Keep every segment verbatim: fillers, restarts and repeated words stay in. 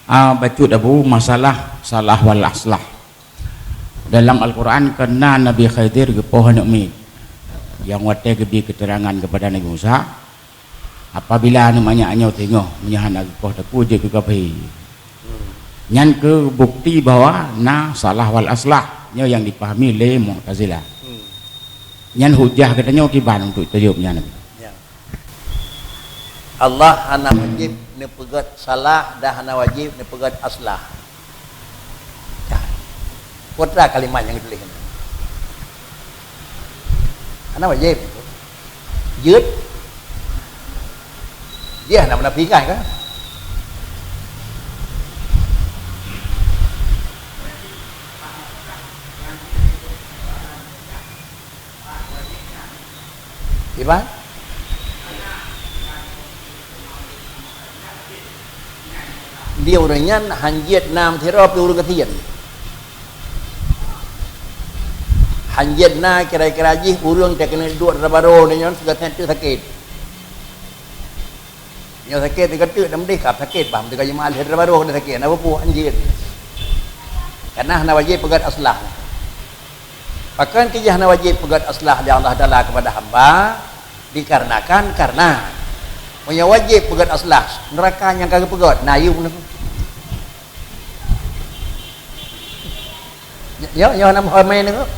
Ah, bacut Abu, masalah salah wal aslah. Dalam Al-Quran keunan Nabi Khidir geupoh aneuk miet. Nyang watée geubri keterangan kepada Nabi Musa, apabila aneuk manyak nyoe teungoh meunyoe hana geupoh teupeu jeuet keu kafé. Nyan keu bukti bahwa na salah wal aslah. Nyoe nyang dipahami lé Mu'tazilah. Nyan hujah geutanyoe kiban untuk tajaweueb nyan. Ya. Allah hana wajéb neupeugét salah dan hana wajéb neupeugét aslah. Ya. Peue teuma kalimat nyang geutuléh nyan. Hana wajéb. Jeuet. Dia hana meunafékan kan? Iban? Di ureuëng nyan hanjeuet na meusidroe pih ureuëng gasien. Hanjeuet na kira-kira jih ureuëng teuh keuneuk duek dara barô nyan sigoe teuk sakét. Nyoe sakét sigoe teuk dan meudeh kab sakét bah meudeh ka jeumaáh lheueh dara barô keuneuk sakét, na peue hanjeuet. Karena hana wajéb peugét aslah. Pakon keujih hana wajéb peugét aslah lé Allah Taala kepada hamba? Dikarenakan, karena meunyoe wajéb peugét aslah, neuraka nyang ka geupeugét na yum. Nyoe, nyoe hana meuhormai nyoe.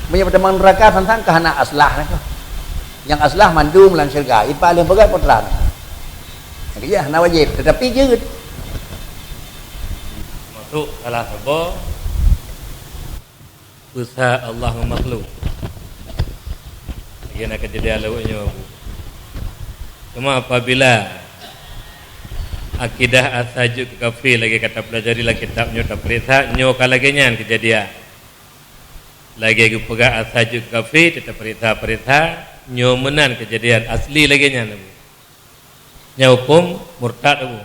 Meunyoe peutamong neuraka sang-sang ka hana aslah nyoe. Nyang aslah mandum lam syeuruga, ipa lheueh peugét putra. Nyang keujih hana wajéb, tetapi jeuet. Masuk salah saboh peusa Allah ngon makhluk. Lagée na keujadian lawét nyoe, Bu. Teuma apabila akidah asai jeuet keu kafé lagée ka tapeulajari lam kitab nyoe tapeuriksa, nyoe ka lagée nyan keujadian. Lagée geupeugah asai jeuet keu kafé, teupeuriksa-peuriksa, nyoe meunan keujadian asli lagée nyan, Bu. Nyan huköm murtad, Bu.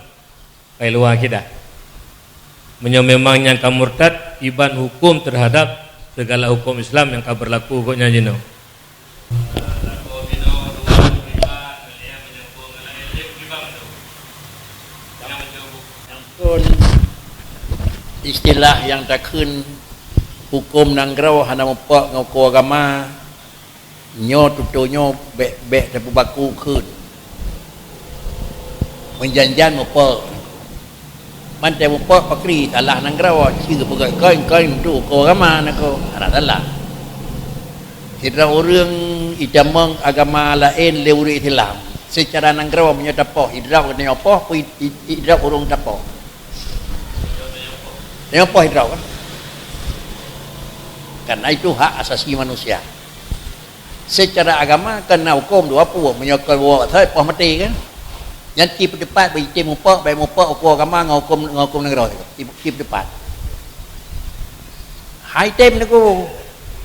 Kai luwa akidah. Meunyoe memang nyang ka murtad, iban huköm teuhadab sigala huköm Islam nyang ka beurlaku gobnyan jinoe. Kon istilah nyang takheun huköm nanggroe hana mupok ngon huköm agama, nyoe tutoe nyoe bék-bék tapeubaku kheun. Meujan-jan mupok. Mantong mupok pakri salah nanggroe, ci geupeugah kon-kon untuk huköm agama nanggroe, hana salah. Sidroe ureuëng itamong agama laén lé ureuëng Islam. Seucara nanggroe meunyoe tapoh, idroe geutanyoe poh, i-, i-, idroe ureuëng tapoh. Tanyoe poh idroe kan? Karena itu hak asasi manusia. Seucara agama kan na huköm dua pue, meunyoe kon woe asai poh maté kan. Nyan ci peuteupat bak item mupok, bék mupok huköm agama ngon huköm, ngon huköm nanggroe, ci, ci peuteupat. Hai tem nanggroe.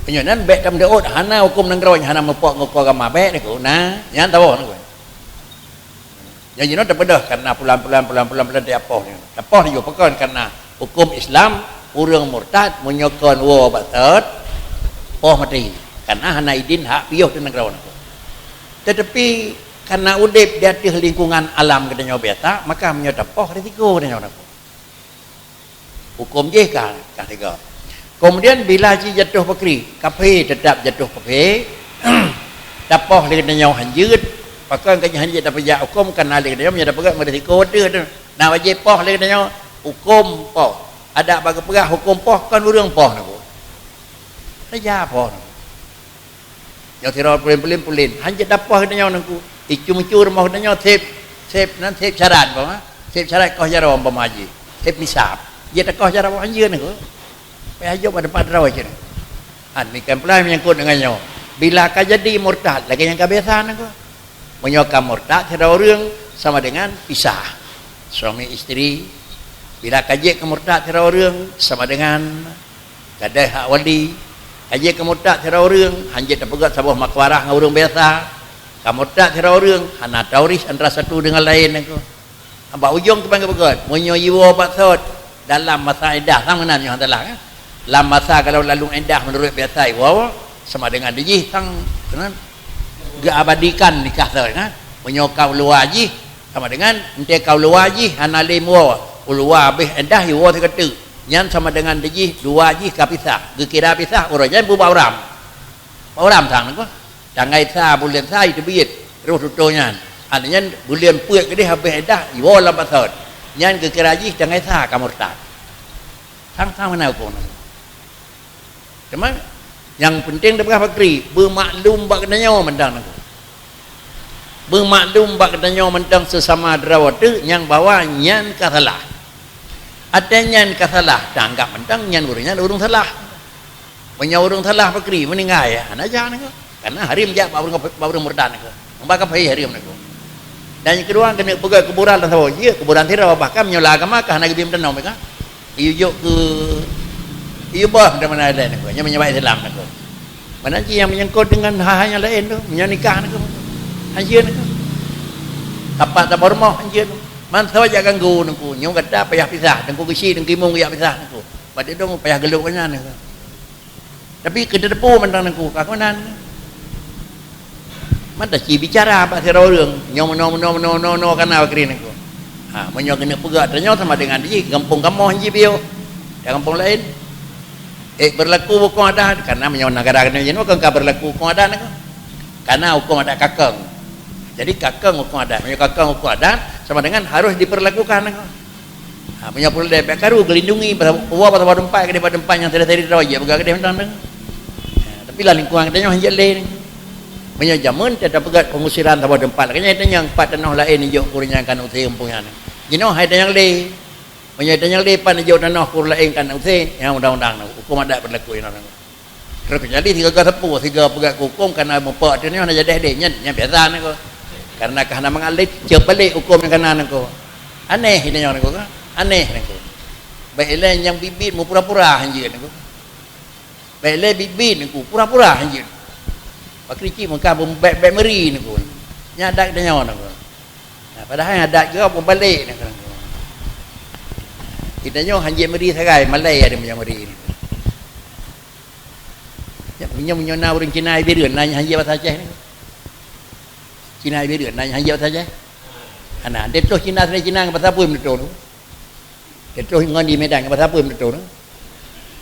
Meunyoe nan bék tameudeut hana huköm nanggroe, hana mupok ngon huköm agama, bék nanggroe. Nah, nyan tawoe nanggroe. Nyang jinoe teupeudeh karena pulan-pulan, pulan-pulan, pulan tapoh nyoe. Tapoh nyoe pakon karena huköm Islam, ureuëng murtad meunyoe kon woe bak thot, poh maté. Karena hana idin hak piôh teuh nanggroe nanggroe. Tetapi karena udeb di ateueh lingkungan alam geutanyoe biasa, maka meunyoe tapoh risiko geutanyoe nanggroe. Huköm jih ka, ka sigoe. Kemudian bila jih jatuh pakri, kafé tetap jatuh kafé, tapoh lé geutanyoe hanjeuet, pakon ka jih hanjeuet tapeujak huköm, kana lé geutanyoe meunyoe tapeugah meurisiko teuh tu. Na wajéb poh lé geutanyoe, huköm poh. Adak bak geupeugah huköm poh kon ureuëng poh nanggroe. Raja poh nanggroe. Nyang sidroe pulen-pulen, pulen. Hanjeuet tapoh geutanyoe nanggroe. Icu-micu rumoh geutanyoe seb, seb nan seb syarat umpama. Seb syarat koh jaroe umpama jih. Seb nisab. Jeuet takoh jaroe hanjeuet nanggroe. Payah jok bak teumpat droe cit. Ah, ni kan pula menyangkut dengan nyoe. Bila ka jadi murtad, lagée nyang ka biasa nanggroe. Meunyoe ka murtad sidroe ureuëng sama dengan pisah. Suami isteri, bila ka jeuet keu murtad sidroe ureuëng sama dengan gadôh hak wali, ka jeuet keu murtad sidroe ureuëng, hanjeuet tapeugét saboh makwarah ngon ureuëng biasa. Ka murtad sidroe ureuëng, hana tauris antara satu dengan lain nanggroe. Bak ujong kiban geupeugét, meunyoe jiwoe bak thot dalam masa iddah, sama meunan nyoe hana salah, kan? Lam masa kalau lalu iddah menurut biasa jiwoe, sama dengan dijih sang, kan? Geuabadikan nikah thot, kan? Meunyoe ka luwa jih, Sama dengan entée ka u luwa jih hana lé muwoe, u luwa habéh iddah jiwoe sigoe teuk. Nyan sama dengan dijih dua jih ka pisah. Geukira pisah, uroe nyan bubak uram. Bak uram sang nangku. Tanggai sa buleuen sa jiteubiet roh tutoe nyan. Aneuëk nyan buleuen peuet keudeh habéh iddah jiwoe lam pason. Nyan geukira jih tanggai sa ka murtad. Sang-sang meunan huköm nangku. Cuma nyang penting teupeugah pakri, beumaklum bak geutanyoe mantong nangku. Beumaklum bak geutanyoe mantong seusama droe teuh nyang bahwa nyan ka salah. Watée nyan ka salah, tanggap mantong nyan ureuëng nyan ureuëng salah. Meunyoe ureuëng salah pakri meuninggai, hana jak nangku. Karena hareuem jak bak ureuëng, bak ureuëng murtad nangku. Bak kafé hareuem nangku. Dan nyang keudua, keuneuk peugét kuburan dan saboh jih, kuburan sidroe, bahkan meunyoe lam agama ka hana geubri meutanong mereka. Iyue jok keu, iyue bah dan mana lain nangku. Nyan meunyoe bak Islam nangku. Mana jih nyang menyangkut dengan hal-hal nyang laén tu, meunyoe nikah nangku. Hanjeuet nangku. Tapak tabah rumoh hanjeuet. Man saboh jak ganggu nangku. Nyoe gata payah pisah, teungku geuchik, teungku imum geujak pisah nangku. Bak didong payah geulok nyan nangku. Tapi keu teupeu mantong nangku, ka keunan. Mantong ci bicara bak sidroe ureuëng, nyoe meunoe, meunoe, meunoe, meunoe, meunoe kana pakri nangku. Ha, meunyoe keuneuk peugah tanyoe sama dengan jih, gampông kamoe jih piôh. Dan gampông laén. Eh, berlaku huköm adat, karena meunyoe negara keunoe jinoe kan ka berlaku huköm adat nangku. Karena huköm adat kakeng. Jadi kakeng huköm adat, meunyoe kakeng huköm adat, sama dengan harus diperlakukan nangku. Ha, meunyoe peureulée bèk karu geulindungi, pasal, pasal tempat keudeh, tempat nyang teuridong-ridong, ya, peugah keudeh mantong. Ha, tapi lam lingkungan geutanyoe hanjeuet lé. Meunyoe jameun, teutab peugah pengusiran saboh tempat, lagée nyan tanyong pat tanoh laén ijok keu ureuëng nyang ka na use gampông nyan. Jinoe hai tanyong lé. Meunyoe tanyong lé pat ijok tanoh keu ureuëng laén ka na use, nyang undang-undang, huköm adat berlaku inoe. Terus jadi sigoe sapeue, sigoe peugah huköm kana muphom ateueh nyoe hana jadeh deh, nyan, nyan biasa nangku. Karena ka hana mangat lé, cöp balek huköm nyang kana nangku. Aneh nyoe nangku ka? Aneh nangku. Bèk ilée nyang biet-biet meupura-pura hanjeuet nangku. Bèk ilée biet-biet nangku, pura-pura hanjeuet. Pakri cit meukah bèk, bèk meuri nangku. Nyan adat geutanyoe nangku. Nah, padahai adat geuh pun balek nangku. Geutanyoe hanjeuet meuri sagai, malèe ada meunyoe meuri nangku. Ya, meunyoe, meunyoe na ureuëng Cina Iberian, na nyang hanjeuet basa Aceh ni. Cina Iberian, na nyang hanjeuet basa Aceh. Hana, teutoh Cina, Cina ngon basa peue meututoe tu? Teutoh ngon di Medan ngon basa peue meututoe tu?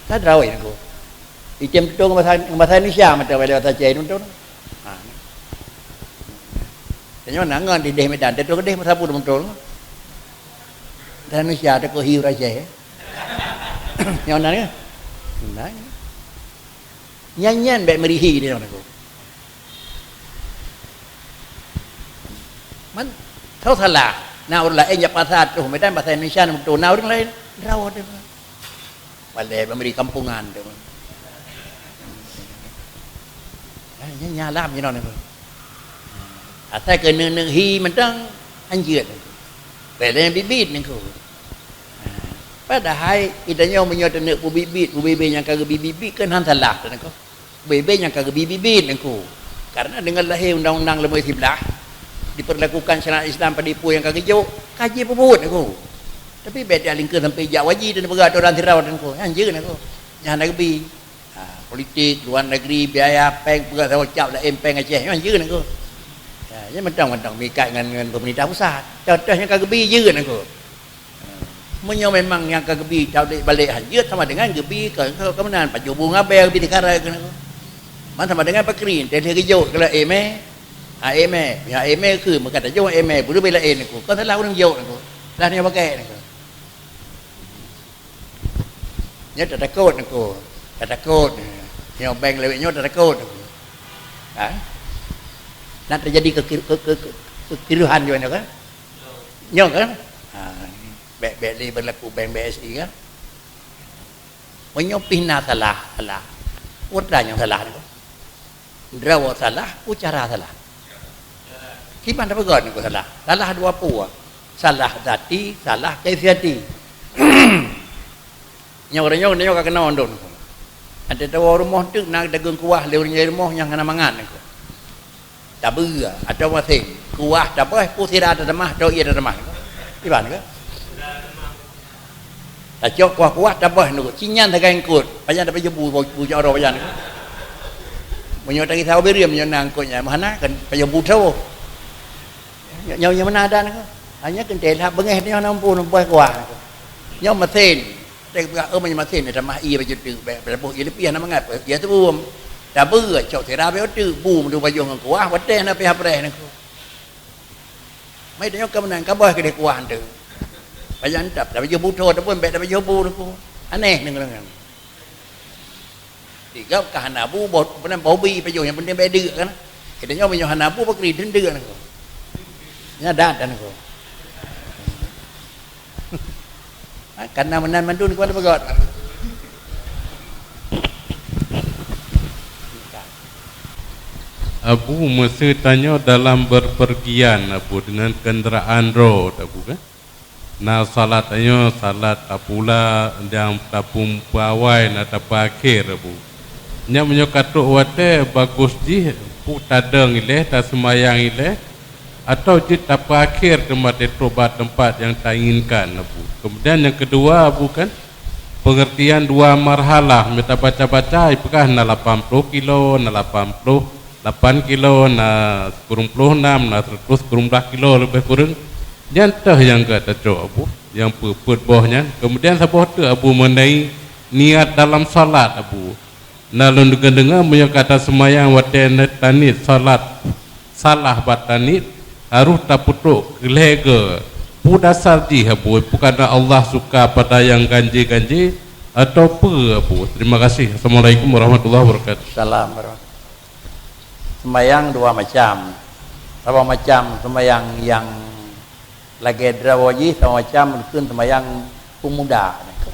Ka drawai nangku. Item tutoe ngon basa, ngon basa Indonesia meututoe, basa Aceh meututoe tu. Ha. Tanyoe na ngon di deh Medan, teutoh keudeh basa peue meututoe tu? Basa Indonesia teuka hiu rasai, eh. Nyoe nan ke? Nan. Nyan-nyan bèk meuri hi di nyoe nangku. Man, soe salah. Na ureuëng laén jak pasar troh Medan, basa Indonesia na meututoe, na ureuëng laén. Drawai deh. Balèe bèk meuri kampungan tu. Ah, nyan, nyan alam jinoe nangku. Asai keu neuk-neuk hi mantong hanjeuet. Bèk lé biet-biet nangku. Padahai geutanyoe meunyoe taneuk peubiet-biet, peubèe-bèe nyang ka geubiet-biet kan hana salah nangku. Peubèe-bèe nyang ka geubiet-biet nangku. Karena deungon lahé undang-undang leumoe siblaih, diperlakukan syariat Islam padum peue nyang ka geujok, ka jipeubuet nangku. Tapi bèk talingkeue sampai jak haji dan peugah atoran sirawa nangku. Nyan jeuet nangku. Nyan hana geubi. Ha, politik, luar negeri, biaya, péng, peugah saboh cap laén péng Aceh, nyan jeuet nangku. Ya, nyan mantong-mantong meuikat ngon, ngon pemerintah pusat. Contoh nyang ka geubi jeuet nangku. Ha, meunyoe memang nyang ka geubi taulèe balek hanjeuet sama dengan geubi ke, ke, ke meunan, pajoh bu ngabèe geubi teukarai keu nangku. Man sama dengan pakri, teuh lheueh geujok keu laén mè. Ha, ék mè, ya ék mè keu meukat tajoh ék mè, beureubi laén nangku. Kon salah ureueng jok nangku. Salah nyoe pakai nangku. Nyoe tatakot nangku, tatakot. Nyoe bank lewat nyoe tatakot nangku. Ha? Nak terjadi kekir-, ke-, ke-, ke-, kekiruhan juga nyoe kan? Nyoe kan? Ha, bèk, bèk lé berlaku bank B S I kan? Meunyoe pih na salah, salah. Peue nyang salah nyoe? Droe salah, peue cara salah. Kiban tapeugah nyoe salah. Salah dua peue. Salah zati, salah kaifiati. Nyoe ureueng nyoe, nyoe ka keunoe lôn. Até tawoe rumoh teuk na dageung kuah lé ureueng rumoh nyang hana mangat nyoe. Tabeue atawa maséng, kuah taböh, peue sira tatamah, atau ié tatamah. Kiban ke? Tacok kuah-kuah taböh nyoe, ci nyan sagai eungkôt, pajan tapajoh bu, bu, bu jaroe pajan. Meunyoe tagisa ubé riem nyoe na eungkôt nyan, meuhana kan pajoh bu tho. Nyoe, nyoe meunan adan keuh. Hanya keuntée lhah beungéh nyoe na muphom boh kuah keuh. Nyoe meusén. Teuka peugah, "Oh, meunyoe meusén, tamah ie baju teuk, bèk, bèk boh ie leupie hana mangat, ie teubuem." Tabeue, cok sira bèk teuk, bu meudua baju ngon kuah, watèe na pih apreh nangku. Mai tanyoe ka meunan, ka boh keudeh kuah teuk. Pajan tap, tapajoh bu tho teubuem, bèk tapajoh bu nangku. Aneh nangku. Tiga ka hana bu, boh, peue nan boh bi pajoh, nyang penting bèk deuk kan. Kita nyoe meunyoe hana bu, pakri deuk nangku. Nya dat nangku. Ha, karena meunan mandum nangku ada peugah. Abu, meusé tanyoe dalam berpergian, Abu, dengan kendaraan roda, Abu, kan? Na salat tanyoe, salat tapula, nyang tapeuawai, na tapeuakhé, Abu. Nyan meunyoe ka trok watèe, bagus jih, pu tadong ilèe, taseumayang ilèe, atau jeuet tapeuakhé teuma trok bak teumpat nyang tainginkan, Abu. Kemudian nyang keudua, Abu, kan, pengertian dua marhalah, meunyoe tabaca-baca, ipeugah na lapan ploh kilo, na lapan ploh lapan kilo, na sikureueng ploh nam, na seratus sikureueng blah kilo leubeh kureueng. Nyan teuh nyang ka tacok, Abu, nyang peuet-peuet boh nyan. Kemudian saboh teuk, Abu, mengenai niat dalam salat, Abu. Na lôn deungoe-deungoe, meunyoe ka taseumayang watèe na taniet salat salah bak taniet, harôh tapeutrok keu lhèe goe. Peue dasar jih, Abu? Peue karena Allah suka pada nyang ganjé-ganjé atau peue, Abu? Terima kasih. Assalamualaikum warahmatullahi wabarakatuh. Salam warahmatullahi. Seumayang dua macam. Saboh macam seumayang nyang lagèe droe jih, saboh macam dikeue seumayang peumudah nangku.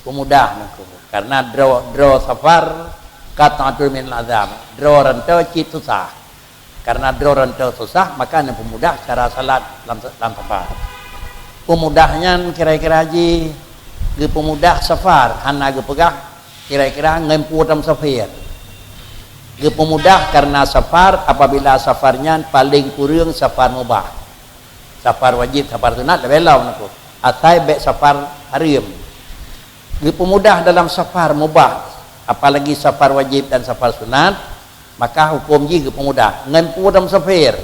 Peumudah nangku. Karena droe, droe safar qat'atun minal azab. Droe ranto cit susah. Karena droe ranto susah, maka neupeumudah cara salat lam, lam safar. Peumudah nyan kira-kira jih geupeumudah safar, hana geupeugah kira-kira ngon peue tameusafir. Geupeumudah karena safar apabila safar nyan paleng kureueng safar mubah. Safar wajib, safar sunat leubeh lom nangku. Asai bèk safar hareuem. Geupeumudah dalam safar mubah, apalagi safar wajib dan safar sunat, maka huköm jih geupeumudah. Ngon peue tameusafir?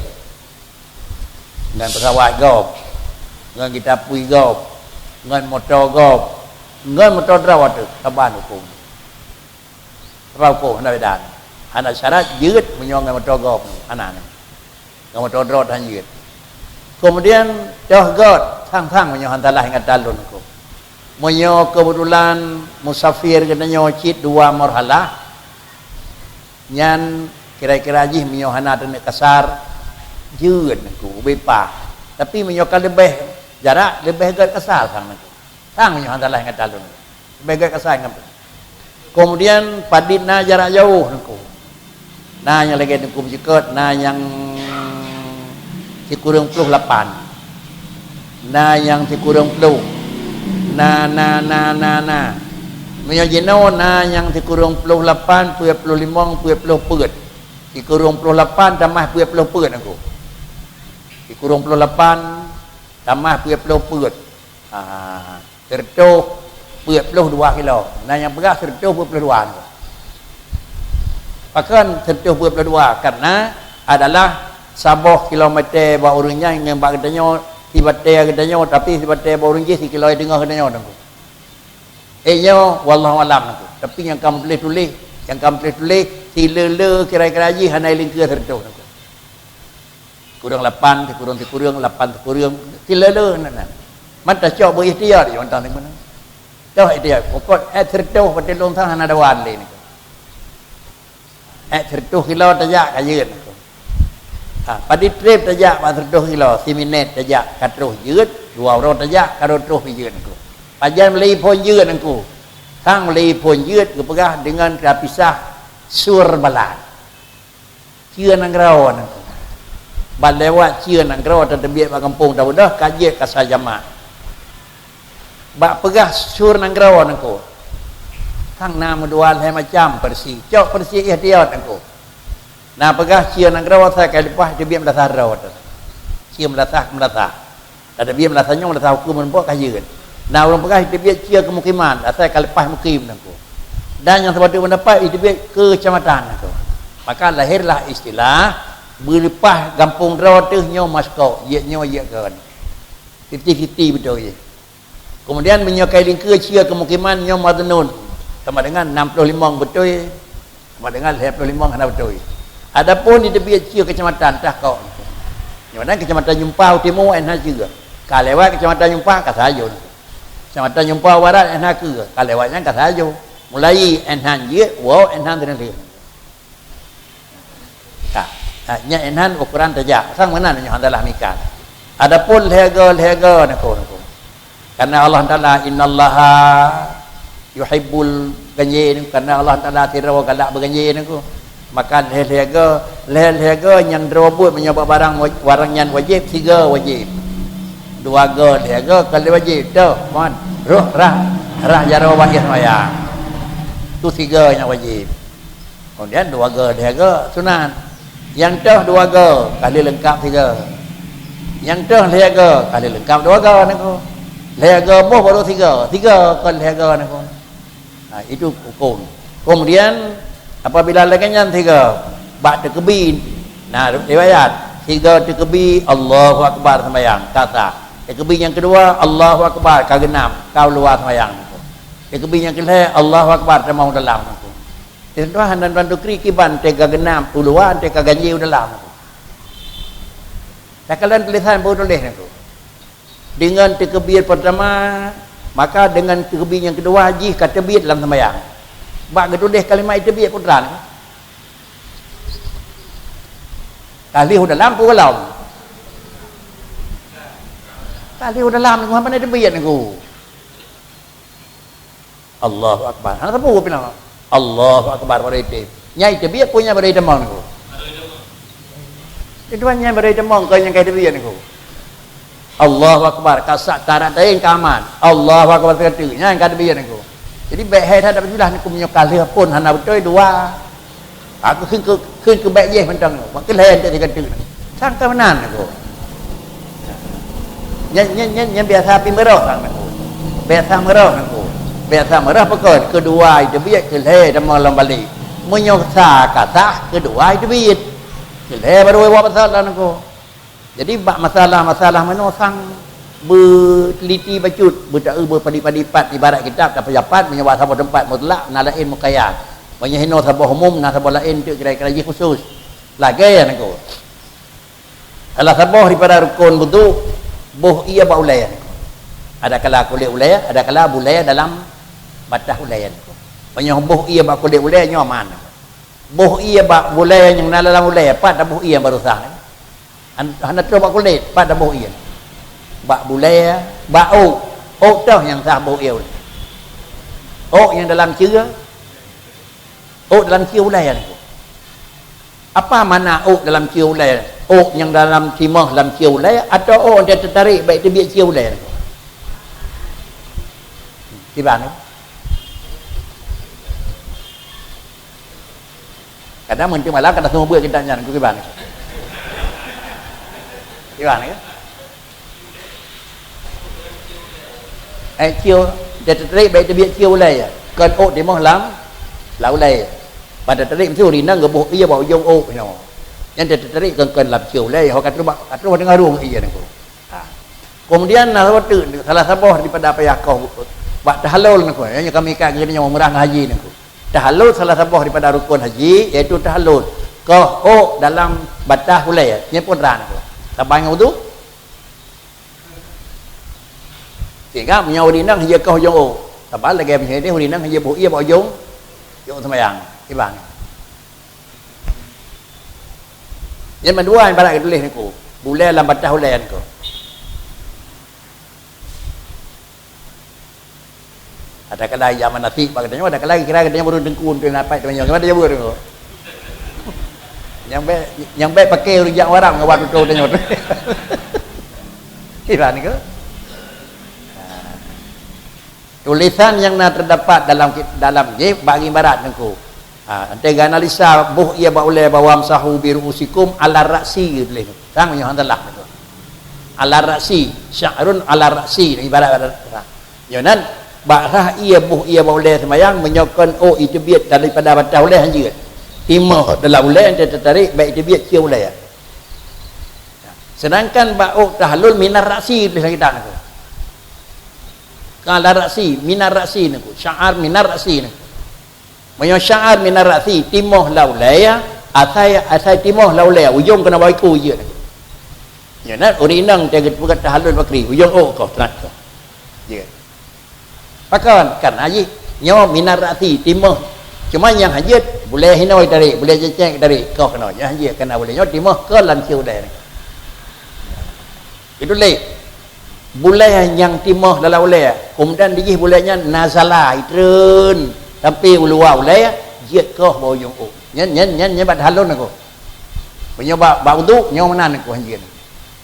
Ngon peusawat gob, ngon gita pui gob, ngon moto gob, ngon moto droe teuh, saban huköm. Saban huköm, hana beda. Hana syarat jeuet meunyoe ngon moto gob, hana nyan. Ngon moto droe han jeuet. Kemudian, toh göt, sang-sang meunyoe han salah ingatan lôn nangku. Meunyoe keubeutulan musafir geutanyoe cit dua marhalah, nyan kira-kira jih meunyoe hana taneuk kasar, jeuet nangku, ubé paih. Tapi meunyoe ka leubeh jarak, leubeh göt kasar sang nangku. Sang meunyoe han salah ingatan lôn. Leubeh göt kasar ngon. Kemudian, padit na jarak jauh nangku. Na nyang lagèe nangku meucukot, na nyang sikureueng ploh lapan. Na nyang sikureueng ploh. Na, na, na, na, na. Meunyoe jinoe na nyang sikureueng ploh lapan, peuet ploh limong, peuet ploh peuet. Sikureueng ploh lapan tamah peuet ploh peuet nangku. Sikureueng ploh lapan tamah peuet ploh peuet. Ha, seureutôh peuet ploh dua kilo. Na nyang peugah seureutôh peuet ploh dua nangku. Pakon seureutôh peuet ploh dua? Karena adalah saboh kilometer bak ureueng nyan ngon bak geutanyoe, sibatèe geutanyoe, tapi sibatèe bak ureueng jih sikilo teungoh geutanyoe nangku. Eh, nyoe wallahu alam nangku. Tapi nyang ka meutuléh-tuléh, nyang ka meutuléh-tuléh, sileule kira-kira jih hana ilingkeue seureutôh nangku. Kureueng lapan, sikureueng, sikureueng, lapan, sikureueng, sileule na, na. Man tacok beu ihtiyat, yo, entah ni mana. Toh ihtiyat, pokok, eh, seureutôh, patéh lôn sang hana dawan lé nangku. Eh, seureutôh kilo tajak ka jeuet nangku. Ha, padit trép tajak bak seureutôh kilo, siminét tajak ka troh jeuet, dua uroe tajak ka dua troh pih jeuet nangku. Pajan meulai phôn jeuet nangku. Sang meulai phôn jeuet geupeugah deungon tapisah sur balat. Cie nanggroe nangku. Ban lewat cie nanggroe tateubiet bak gampông tabeudôh ka jeuet kasa jamak. Bak peugah sur nanggroe nangku. Sang na meudua lhèe macam peursi. Cok peursi ihtiyat nangku. Na peugah cie nanggroe asai ka leupah teubiet meulasah droe teuh. Cie meulasah, meulasah. Tateubiet meulasah nyoe, meulasah huköm meureumpok ka jeuet. Na ureueng peugah teubiet cie keumukiman, asai ka leupah mukim nangku. Dan nyang seubacut peundapat teubiet keucamatan nangku. Maka lahirlah istilah Beuleupah gampông droe teuh nyoe maskok, jeuet nyoe jeuet kon. Fifty fifty beutôi jih. Kemudian meunyoe kai lingkeue cie keumukiman nyoe madnun, sama dengan enam puluh lima beutôi, sama dengan lhèe ploh limong hana beutôi. Adapun di teubiet cie keucamatan tah kok. Nyoe nan keucamatan Jumpau Timu, eh, na cie. Ka lewat keucamatan Jumpau ka sajo. Keucamatan Jumpau Barat, eh, na keue. Ka lewat nyan ka sajo. Mulai, eh, nan jeuet, woe, eh, nan teuneulheueh. Ka. Ha, nyan, eh, nan ukuran tajak. Sang meunan nyoe adalah mikat. Adapun lhèe go, lhèe go, nako, nako. Karena Allah Taala, "Innallaha yuhibbul ganjin," karena Allah Taala sidroe galak beuganjé niko. Maka lhèe-lhèe go, lhèe-lhèe go nyang droe buet meunyoe bak barang wa-, barang nyan wajéb, sigo wajéb. Dua go, lhèe go ka lheueh wajéb. Toh, mon, roh rhah, rhah jaroe bak ie seumayang. Tu sigo nyang wajéb. Kemudian dua go, lhèe go sunat. Nyang toh dua go, ka lheueh leungkap sigo. Nyang toh lhèe go, ka lheueh leungkap dua go niko. Lhèe go boh baru sigo, sigo kon lhèe go niko. Ha, itu hukum. Kemudian apabila lagèe nyan sigo, bak teukeubi, na riwayat, sigo teukeubi, Allahu Akbar, seumayang ka sah. Teukeubi nyang keudua, Allahu Akbar, ka geunap, ka u luwa seumayang niko. Teukeubi nyang keulhèe, Allahu Akbar, tamong dalam niko. Teuntèe hana bantu kri kiban teuka geunam u luwa teuka ganjé u dalam. Takalon tulisan beu tuléh niko. Deungon teukeubi peurtama, maka deungon teukeubi nyang keudua jih ka teubiet lam seumayang. Bak geutuléh kalimat teubiet peue treun niko. Ka lheueh u dalam peue golom? Ka lheueh u dalam niko, hana teubiet niko. Allahu Akbar. Hana sapeue pih na. Allahu Akbar, baru item. Nyai teubiet peue nyang baru item niko. Itu nyang baru item keu nyang ka teubiet niko. Allahu Akbar, ka sah tarat laén ka aman. Allahu Akbar, teuka teuk. Nyang ka teubiet niko. Jadi, bèk hai that beujulah niko meunyoe ka lheueh phon hana beutôi dua. Aku kheun keu, kheun keu bèk jih mantong nyoe. Mak keu lhèe teuh sigoe teuk nyoe. Sang ka meunan aku. Nyan, nyan, nyan, nyan biasa pi meurôh sang aku. Biasa meurôh aku. Biasa meurôh pakon? Keudua iteubiet, keulhèe tamong lom balek. Meunyoe sa ka sah, keudua iteubiet. Keulhèe baru iwoe pasal dan aku. Jadi, bak masalah-masalah meunoe sang beuteliti bacut, beutaeu beupadi-padi pat, ibarat kitab tapeujapat, meunyoe bak saboh teumpat mutlak, na laén muqayyad. Meunyoe hinoe saboh umum, na saboh laén teuk kira-kira jih khusus. Lagèe nyan niko. Salah saboh daripada rukon wudu, boh ie bak ulèe niko. Adakala kulét ulèe, adakala bulèe dalam batah ulèe niko. Meunyoe boh ie bak kulét ulèe, nyoe aman. Boh ie bak bulèe nyang na dalam ulèe, pat taboh ie baroesa. Han-, hana troh bak kulét, pat taboh ie. Bak bulèe, bak ôk. Ôk toh nyang sah boh ie. Ôk nyang dalam cie. Ôk dalam cie ulèe niko. Apa makna ôk dalam cie ulèe? Ôk nyang dalam timoh lam cie ulèe, atau ôk nyang teutarek bak teubiet cie ulèe niko? Kiban niko. Kadang meuntang malam kadang seumeubeuet kitab nyan, kiban. Kiban, ya? Eh, cie, dia teutarek bak teubiet cie ulèe, ya. Kon ôk timoh lam, lam ulèe. Pada teutarek meusti ureueng inong geuboh ie bak ujong ôk nyoe. Nyan dia teutarek kon, kon lam cie ulèe, ho ka troh bak, ka troh deungon rueng ie niko. Ha. Kemudian na saboh teuk, salah saboh daripada payah koh bak tahallul niko, nyan kami ka geutanyoe umrah ngon haji niko. Tahallul salah saboh daripada rukun haji, yaitu tahallul. Koh ôk dalam batah ulèe, nyan pun ran niko. Saban ngon wudu. Sehingga meunyoe ureueng inong hana koh ujong ôk. Saban lagèe meunyoe ureueng inong hana boh ie bak ujong, ujong seumayang. Kiban. Nyang meudua ibarat geutuléh niko, bulèe lam batah ulèe niko. Adakala jameun nasib bak geutanyoe, adakala kira geutanyoe baru teungku untuk napai teumanyong. Gimana dia buat niko? Nyang bèk, nyang bèk pakai ureueng jak warang ngon bak tutoe geutanyoe. Kiban niko. Tulisan nyang na teudapat dalam ki-, dalam jih bak ibarat niko. Ha, teuga analisa boh ie bak ulèe bak wamsahu bi ru'usikum ala ra'si tuléh. Sang nyoe hana salah niko. Ala ra'si, sya'run ala ra'si, ibarat, ibarat. Ha. Nyoe nan, bak rhah ie boh ie bak ulèe seumayang, meunyoe kon ôk iteubiet daripada batah ulèe hanjeuet. Timoh dalam ulèe teutarek bak iteubiet cie ulèe. Sedangkan bak ôk tahallul minar ra'si tuléh lam kitab nangku. Ka la ra'si, minar ra'si nangku. Sya'ar minar ra'si nangku. Meunyoe sya'ar minar ra'si, timoh lam ulèe, asai, asai timoh lam ulèe, ujong keunoe bak iku jeuet nangku. Nyan ureueng inong teuh geupeugah tahallul bakri, ujong ôk koh, teunak koh. Jeuet. Pakon? Karena jih nyoe minar ra'si, timoh. Cuma nyang hana jeuet, bulèe hinoe tarék, bulèe cécék tarék, koh keunoe. Nyang hana jeuet, karena bulèe nyoe timoh kon lam sie ulèe. Itu lé. Bulèe nyang timoh dalam ulèe, kemudian dijih bulèe nyan nazala, itreun sampai u luwa ulèe, jeuet koh bak ujong ôk. Nyan, nyan, nyan, nyan bak tahallul nangku. Meunyoe bak, bak udhu, nyoe meunan nangku hanjeuet.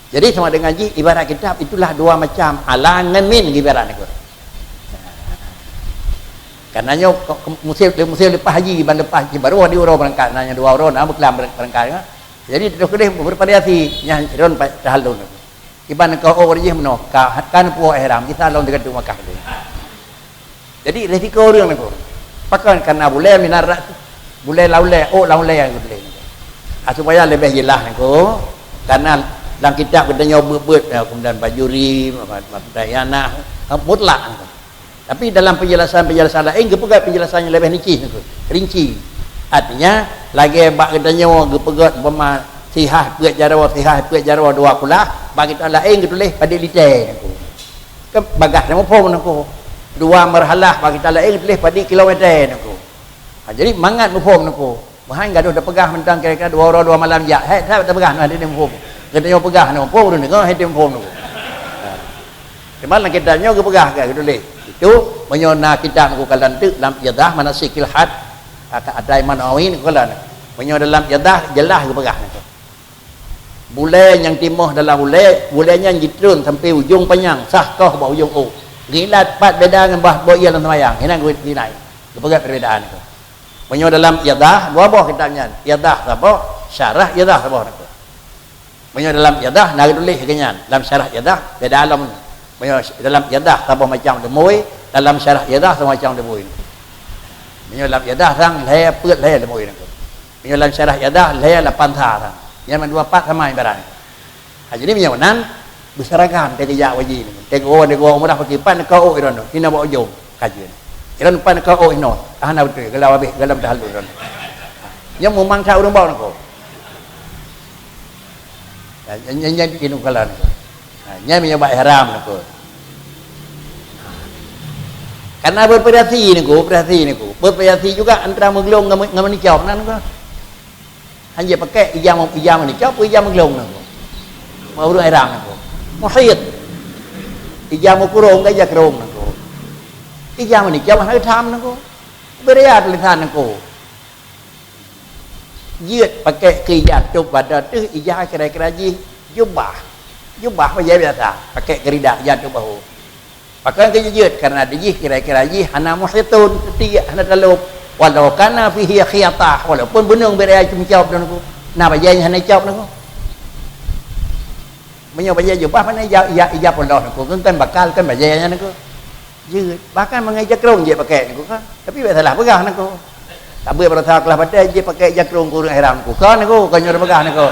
Jadi sama dengan jih ibarat kitab itulah dua macam, ala ngon min ibarat nangku. Karena nyoe ko-, ko-, musim, musim leupah haji, ban leupah haji baru di uroe beurangkat, na nyang dua uroe na beuklam beurangkat. Jadi, teutap keudeh beuvariasi, nyan droen pa-, tahallul. Iban keu ureueng jih meunoe, ka, ka neupuwoe ihram, gisa lôn teuka teuk Makkah teuh. Jadi, risiko ureueng nangku. Pakon? Karena bulèe minar ra'si, bulèe lam ulèe, ôk lam ulèe nyang geubulèe. Ah, supaya leubeh jeulaih nangku, karena lam kitab geutanyoe beuet-beuet, ya, kemudian bajuri, ma-, ma-, ma-, mutlak nangku. Tapi dalam penjelasan-penjelasan laén geupeugah penjelasan nyang leubeh nijih nangku, rinci. Artinya, lagèe bak geutanyoe geupeugah umpama sihah peuet jaroe, sihah peuet jaroe dua kulah, bak kitab laén geutuléh padit liter nangku. Kan bagah na muphom nangku. Dua marhalah bak kitab laén geutuléh padit kilometer nangku. Ha, jadi mangat muphom nangku. Meuhan gadoh tapeugah mantong kira-kira dua uroe dua malam jak. Hai, that tapeugah na hana muphom. Geutanyoe peugah na muphom, ureueng deungoe hana muphom nangku. Ha. Cuma lam kitab nyoe geupeugah ka geutuléh. Itu meunyoe na kitab nangku kalon teuk lam Iqadah Manasikil Hajj, ata-, ata Imam Nawawi nangku kalon. Meunyoe dalam Iqadah jeulaih geupeugah nangku. Bulèe nyang timoh dalam ulèe, bulèe nyan jitreun sampai ujong panyang, sah koh bak ujong ôk. Geuilat pat beda ngon bah boh ié lam seumayang. Hinan geuilat. Geupeugah perbedaan nangku. Meunyoe dalam Iqadah, dua boh kitab nyan. Iqadah saboh, Syarah Iqadah saboh nangku. Meunyoe dalam Iqadah na geutuléh lagèe nyan, lam Syarah Iqadah beda lom. Meunyoe dalam Iqadah saboh macam leumui, dalam Syarah Iqadah saboh macam leumui. Meunyoe lam Iqadah sang lhèe peuet lhèe leumui nangku. Meunyoe lam Syarah Iqadah lhèe lapan sa sang. Nyan mandua pat sama ibarat nangku. Ha, jadi meunyoe meunan, beusaragam teuh geujak haji nangku. Teuh geuwoe, teuh geuwoe umrah pakriban, neuka ôk droeneuh, hina bak ujong. Ka jeuet. Droeneuh pat neuka ôk hinoe, hana beutôi, geulam habéh, geulam tahallul droeneuh. Nyoe meumang that ureueng bak nangku. Ha, nyan, nyan, nyan, nyan, Ha, nyan meunyoe bak ihram nangku. Karena beuvariasi nangku, variasi nangku. Beuvariasi juga antara meuglông ngon, ngon meunicop na nangku. Hana jeuet pakèk ija meu-, ija meunicop, ija meuglông nangku. Bak ureueng ihram nangku. Muhit. Ija meukurông ngon ija krông nangku. Ija meunicop hana geutham nangku. Beuria tulisan nangku. Jeuet pakèk keu ija tôb badan teuh, ija kira-kira jih jubah. Jubah bajèe biasa, pakèk keu rida ija tôb bahô. Pakon keu jeuet? Karena di jih kira-kira jih hana muhitun, seuti hana talôb. Walau kana fihi khiyatah, walaupun beuneueng bèk raya meucop nangku. Na bajèe nyang hana icop nangku. Meunyoe bajèe jubah, pane ija, ija, ija polos nangku, kon bakal, kon bajèe nyan nangku. Jeuet. Bahkan meungon ija krông jeuet pakèk nangku kan. Tapi bèk salah peugah nangku. Sabe baroesa keulaih batèe jeuet pakèk ija krông keu ureueng ihram nangku. Kon nangku, kon nyoe peugah nangku.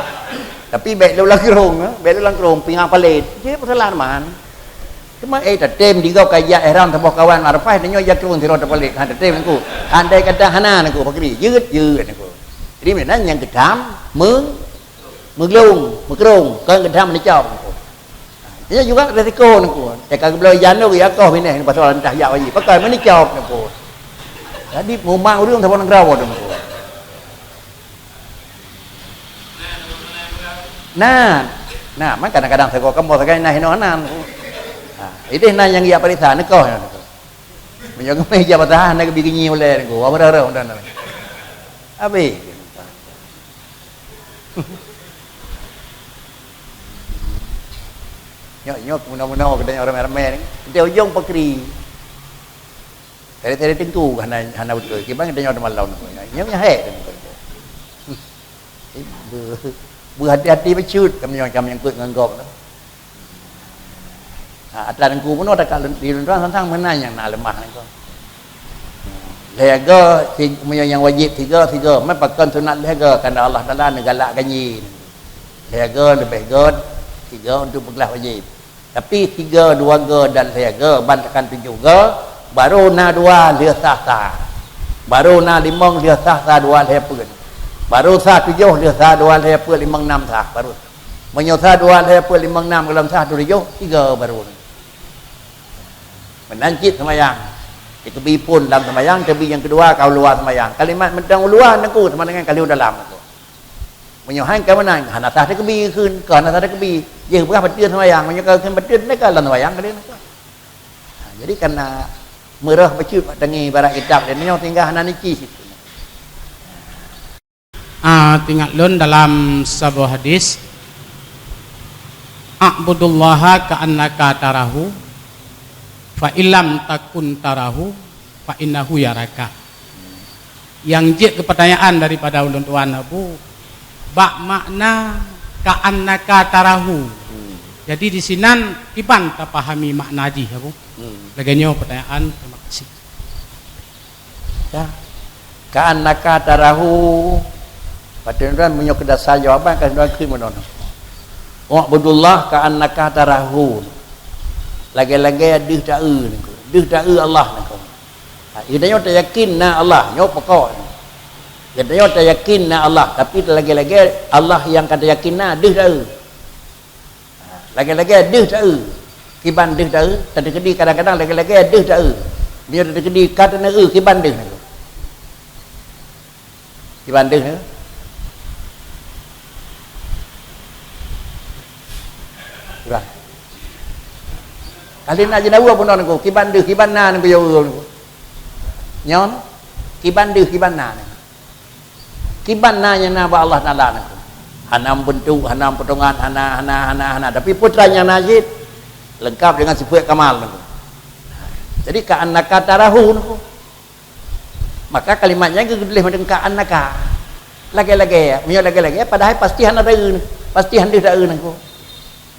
Tapi bèk lôn lam krông, eh. Bèk lôn lam krông, pingan palét. Jeuet peusalah man. Cuma, eh, tatem digob ka ija ihram saboh kawan Arafah, tanyoe ija krông sidroe tapalét. Ha, tatem nangku. Andai kata hana nangku, pakri. Jeuet, jeuet nangku. Jadi, meunan nyang geutam, me-, Meuglông, meukrông, kon geutam meunicop nangku. Nyan juga risiko nangku. Teuka geubloe ija nangku, ya koh binéh pasal entah jak haji. Pakon meunicop nangku. Jadi, mumang ureueng saboh nanggroe nangku. Nah, nah, man kadang-kadang sagoe kamoe sagai nah hinoe nan nangku. Ha, idéh na nyang jak parisa, neukoh nangku. Meunyoe geumé ija patah, na geubi geunyi ulèe nangku. Wah, meureuh-reuh, mudah-mudahan. Habéh. Nyoe, nyoe meunoe-meunoe geutanyoe ramé-ramé ni. Di ujong pakri. Tadi-tadi teungku hana, hana beutôi. Kiban geutanyoe teuma lom. Nyoe, nyoe hék teungku. Be-, beuhati-hati bacut kami nyang, kami nyang kuet ngon gob tu. Ha, atra teungku bunoe takalon di lôn tuan sang-sang meunan nyang na leumah nangku. Lhèe go, si-, meunyoe nyang wajéb sigo, sigo. Man pakon sunat lhèe go, karena Allah Taala neugalak ganjé. Lhèe go leubeh göt, Tiga untuk peuglah wajib. Tapi tiga, dua ga dan lhèe ga, ban tekan tujoh ga, baru na dua lheueh sah sa. Baru na limong lheueh sah sa dua lhèe peuet. Baru sa tujoh lheueh sa dua lhèe peuet limong nam sah, baru. Meunyoe sa dua lhèe peuet limong nam gohlom sah tujoh, tiga baru. Meunan cit seumayang. Dikeubri phon lam seumayang, keubri nyang keudua ka u luwa seumayang. Kalimat mantong u luwa Teungku sama dengan ka lheueh u dalam Teungku. Meunyoe han ka meunan, hana sah dikeubri kheun, ka hana sah dikeubri. Jeuet peugah bateue seumayang, meunyoe ka kheun bateue, ka lam seumayang ka lheueh Teungku. Ha, jadi kana meureuh bacut bak tangi barat kitab, dan nyoe tinggai hana nici situ. Ah, teuingat lôn dalam saboh hadis, "A'budullaha ka'annaka tarahu, fa illam takun tarahu, fa innahu yaraka." Nyang jeuet keu peutanyaan daripada ulôn tuan Abu, bak makna ka'annaka tarahu. Hmm. Jadi di sinan kiban tapahami makna jih Abu. Hmm. Lagèe nyoe peutanyaan, terima kasih. Ya. Ka'annaka tarahu. Patut droen meunyoe keu dasar jawaban ka droen kheun meunoe. Wa'budullah ka'annaka tarahu. Lagèe-lagèe deuh taeu Teungku. Deuh taeu Allah Teungku. Ha, geutanyoe tayakin na Allah, nyoe pokok. Geutanyoe tayakin na Allah, tapi lagèe-lagèe Allah nyang ka tayakin na deuh taeu. Ha, lagèe-lagèe deuh taeu. Kiban deuh taeu, tateukeudi kadang-kadang lagèe-lagèe deuh taeu. Meunyoe tateukeudi ka taeu, kiban deuh. Kiban deuh, eh? Kurang. Kali nak jeulawa pun Teungku, kiban deuh, kiban na Teungku, ya Allah Teungku. Nyoe, kiban deuh, kiban na Teungku. Kiban na nyang na bak Allah Taala Teungku. Hana meubeuntuk, hana meupotongan, hana, hana, hana, hana. Tapi putra nyang na cit, leungkap dengan sifat kamal Teungku. Jadi, ka'annaka tarahu Teungku. Maka kalimat nyan geutuléh mantong ka'annaka. Lagèe-lagèe, meunyoe lagèe-lagèe, padahai pasti hana taeu, pasti hana deuh taeu Teungku.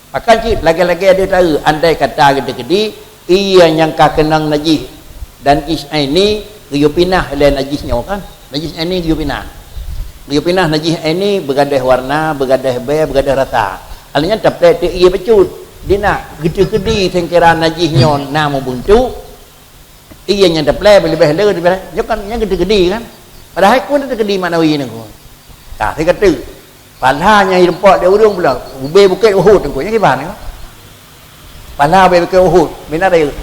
Maka cit lagèe-lagèe deuh taeu, andai kata geutanyoe keudi, ie nyang ka keunong najih dan najih aini geuyue pinah lé najih nyoe kan. Najih aini geuyue pinah. Geuyue pinah najih aini beugadôh warna, beugadôh bèe, beugadôh rasa. Alèh nyan taplè teuk ie bacut. Di na geutanyoe keudi seungkira najih nyoe na meubeuntuk, ie nyang taplè leubeh le daripada nyoe kan, nyan geutanyoe keudi kan. Padahai kon geutanyoe keudi maknawi Teungku. Ka, sigoe teuk. Pala nyang jiteumpok lé ureueng pula, ubé Bukét Uhud Teungku, nyan kiban Teungku. Pala ubé Bukét Uhud, bina rayeuk.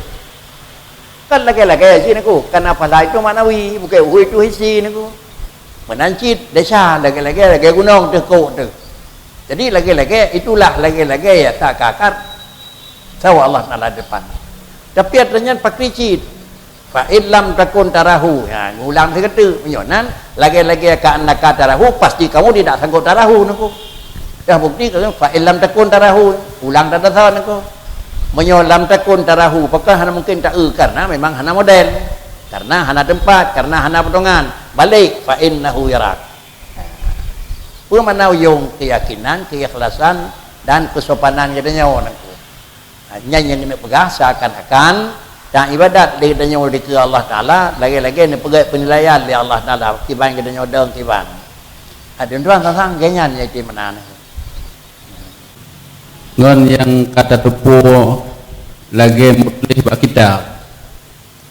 Kan lagèe-lagèe cit Teungku, karena pala itu maknawi, Bukét Uhud itu hisi Teungku. Meunan cit desya, lagèe-lagèe, lagèe gunong teuh kok teuh. Jadi lagèe-lagèe, itulah lagèe-lagèe nyang ka akan sawa Allah Taala depan. Tapi atra nyan pakri cit. Fa in lam takun tarahu. Ha, ngulang sigoe teuk. Meunyoe nan, lagèe-lagèe ka'annaka tarahu, pasti kamu tidak sanggup tarahu Teungku. Dah bukti ka, fa in lam takun tarahu. Ulang dah dasar Teungku. Meunyoe lam takun tarahu, pakon hana mungkin taeu, karena memang hana model. Karena hana teumpat, karena hana potongan. Balek, fa innahu yarak. Peue makna uyông? Keuyakinan, keuikhlasan, dan keusopanan geutanyoe Teungku. Ha, nyan nyang keuneuk peugah seakan-akan ta ibadat lé geutanyoe dikeue Allah Taala, lagèe-lagèe neupeugèt peunilaian lé Allah Taala, kiban geutanyoe dong kiban. Ha, dum tuan sang-sang lagèe nyan nyang item meunan. Ngon nyang ka tateupeue lagèe meutuléh bak kitab,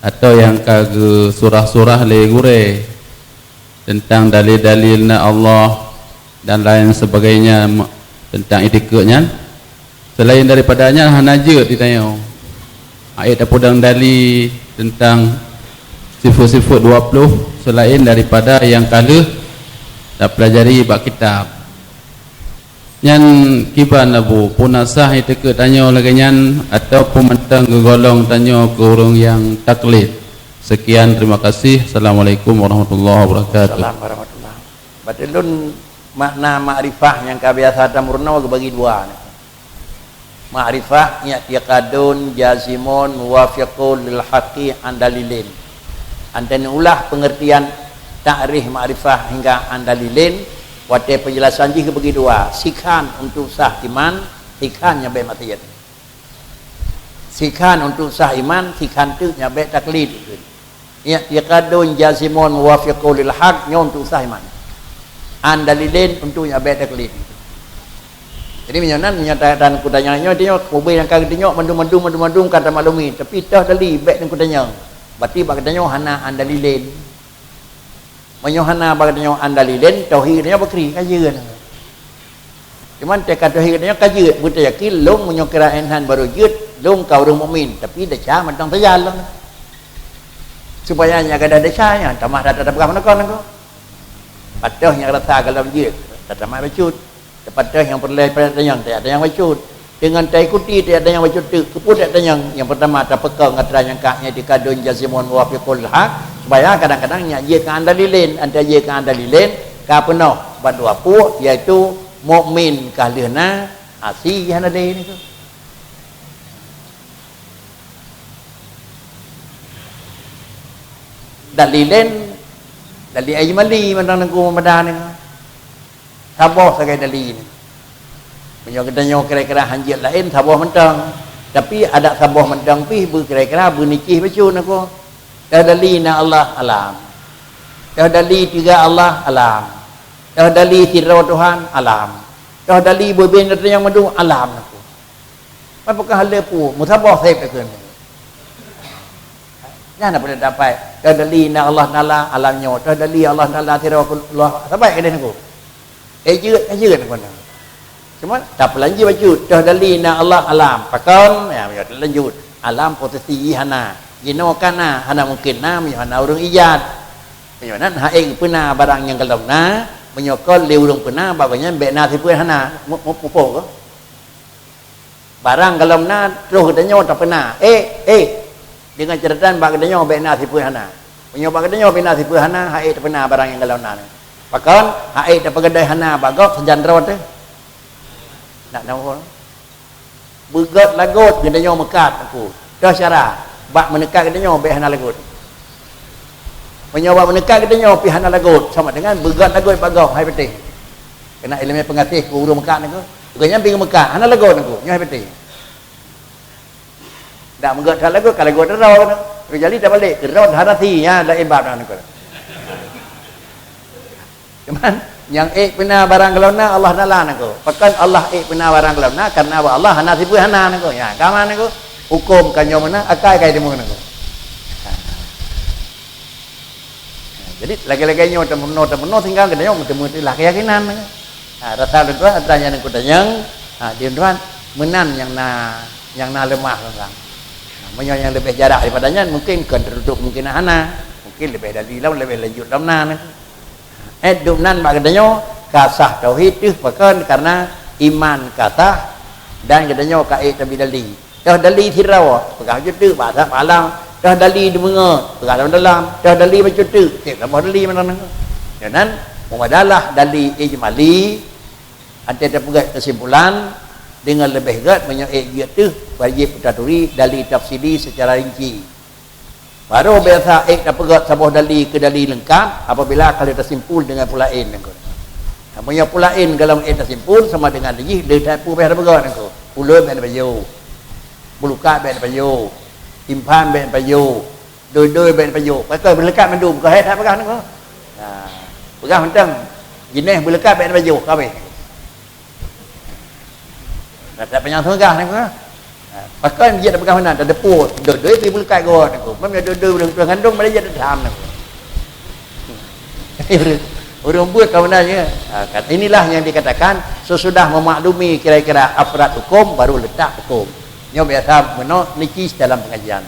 atau nyang ka geusurah-surah lé gurèe teuntang dalil-dalil na Allah dan lain sebagainya me-, teuntang itikeuet nyan. Seulaén daripada nyan hana jeuet ditanyoe. Ayat tapeudong dali teuntang sifeut-sifeut dua ploh seulaén daripada nyang ka lheueh tapeulajari bak kitab. Nyan kiban Abu, peue na sah itikeuet tanyoe lagèe nyan, atawa peue mantong geugolong tanyoe keu ureueng nyang taklid? Sekian, terima kasih. Assalamualaikum warahmatullahi wabarakatuh. Salam warahmatullah. Bak ulôn, makna makrifah nyang ka biasa tameurunoe geubagi dua. Makrifah i'tiqadun jazimun muwafiqun lil haqqi an dalilin. Anteun ulah pengertian takrif makrifah hingga an dalilin, watèe peujelasan jih geubagi dua, sikhan untuk sah iman, sikhan nyang bèk maksiet. Sikhan untuk sah iman, sikhan teuk nyang bèk taklid. I'tiqadun jazimun muwafiqun lil haq, nyoe untuk sah iman. An dalilin untuk nyang bèk taklid. Jadi meunyoe nan, meunyoe ta-, tan kutanyoe nyoe, tanyoe ubé nyang ka geutanyoe mandum-mandum, mandum-mandum ka tamaklumi, tapi toh dali bék ngon kutanyoe. Berarti bak geutanyoe hana andalilen. Meunyoe hana bak geutanyoe andalilen, tauhid geutanyoe bakri ka jeuet. Cuman teuka tauhid geutanyoe ka jeuet, beutayakin lôn meunyoe kira insan barô jeuet, lôn ka ureuëng mukmin, tapi desya mantong sajan lôn. Supaya nyang gadôh desya nyan tamah rata tapeugah meunan kon. Patéh nyang rasa gohlom jeuet, tatamah bacut. Patéh nyang peureulée, tajak tanyong, tajak tanyong bacut. Deungon taikuti tajak tanyong bacut teuk, keupeue tajak tanyong? Nyang peurtama, tapeukoh ngon atra nyang ka, nyan itikadun jazimun muwafiqul haq, supaya kadang-kadang nyak jeuet keu andalilen, antara jeuet keu andalilen ka peunoh bak dua puek, yaitu mukmin ka lheueh na, asi hana lé niko. Dalilen, dali ijmali mantong Teungku meubada niko. Saboh sagai dali niko. Meunyoe geutanyoe kira-kira hanjeuet laén, saboh mantong. Tapi adak saboh mantong pih beukira-kira beunicih bacut niko. Toh dali na Allah, alam. Toh dali tiga Allah, alam. Toh dali sidroe Tuhan, alam. Toh dali beuben geutanyoe mandum, alam niko. Apakah le pu meusaboh seb takheun? Nyan apa dapat? Toh dali na Allah Taala alam nyoe, toh dali Allah Taala sidroe Allah, sabai ka deh niko. Eh jeuet, eh jeuet niko. Cuma tapeulanjut bacut, toh dali na Allah alam. Pakon? Ya, ya lanjut. Alam posisi hana. Jinoe kana, hana mungkin na, meunyoe hana ureuëng ijat. Meunyoe nan haék peuna barang nyang gohlom na, meunyoe kon lé ureuëng peuna, bak gobnyan bék na sifeuet hana. Mu-, mu-, muphom ke? Barang gohlom na, troh geutanyoe tapeuna. Eh, eh. Deungon catatan bak geutanyoe bék na sifeuet hana. Meunyoe bak geutanyoe bék na sifeuet hana, haék tapeuna barang nyang gohlom na nyan. Pakon? Haék tapeugadai hana bak gob sajan droe teuh. Nak tahu? Beugöt lagot geutanyoe meukat aku. Toh cara, bak meuneukat geutanyoe bék hana lagot. Meunyoe bak meuneukat geutanyoe pih hana lagot, sama dengan beugöt lagot bak gob, hai beuteh. Keunan iéleumé peungaséh keu ureuëng meukat niko. Gobnyan pih geumeukat, hana lagot niko, nyoe hai beuteh. Dak meugöt that lagot, ka lagot droe niko. Jadi tabalek, droe hana si, nyan laén bab niko. Cuman, nyang ék peuna barang gohlom na Allah Taala niko. Pakon Allah ék peuna barang gohlom na? Karena bak Allah hana sifeuet hana niko. Ya, ka ma niko? Huköm ka nyoe meunan, akai ka deungoe niko. Jadi, lagée-lagée nyoe teumeunoe-teumeunoe sehingga geutanyoe meuteumé teulah keuyakinan. Ha, rasa lôn tuan, atra nyang neukutanyong, ha, di tuan, meunan nyang na, nyang na leumah tentang. Ha, meunyoe nyang leubeh jarak daripada nyan, mungkin kon teututup mungkin hana. Mungkin leubeh dari lom, leubeh lanjut lom na. Eh, dum nan bak geutanyoe ka sah tauhid teuh pakon, karena iman ka sah dan geutanyoe ka ék tabi dali. Toh dali sidroe, peugah bacut teuk bak asai bak alam. Toh dali deungoe, peugah dalam-dalam. Toh dali bacut teuk, tiep saboh dali meunan. Nyoe nan, meubadalah dali ijmali, até tapeugét keusimpulan, deungon leubeh gét meunyoe ék jeuet teuh, wajéb taturi dali tafsili seucara rinci. Barô biasa ék tapeugét saboh dali keu dali leungkap apabila ka lheueh tasimpul deungon peue laén nyan. Nah, meunyoe peue laén golom ék tasimpul sama dengan jih, lé that peue bèk tapeugét nyan. Ulôn bèk tapajoh. Bulukat bèk tapajoh. Timphan bèk tapajoh. Doi-doi bèk tapajoh. Pakon beuleukat mandum, ka hé that peugah nyan. Nah, peugah mantong. Jinéh beuleukat bèk tapajoh, ka habéh. Dah tak panyang seugah ni, ha? Ha, pakon jeuet peugah meunan, dah deupot, doi-doi pi beuleukat gawat aku. Mem ya doi-doi ureueng tuan kandong, pada jeuet dendam aku. Ureueng, ureueng buet ka meunan, ya. Ha, kan, inilah yang dikatakan, sesudah memaklumi kira-kira afrad hukum, baru letak hukum. Nyoe biasa meunoe nicis dalam pengajian.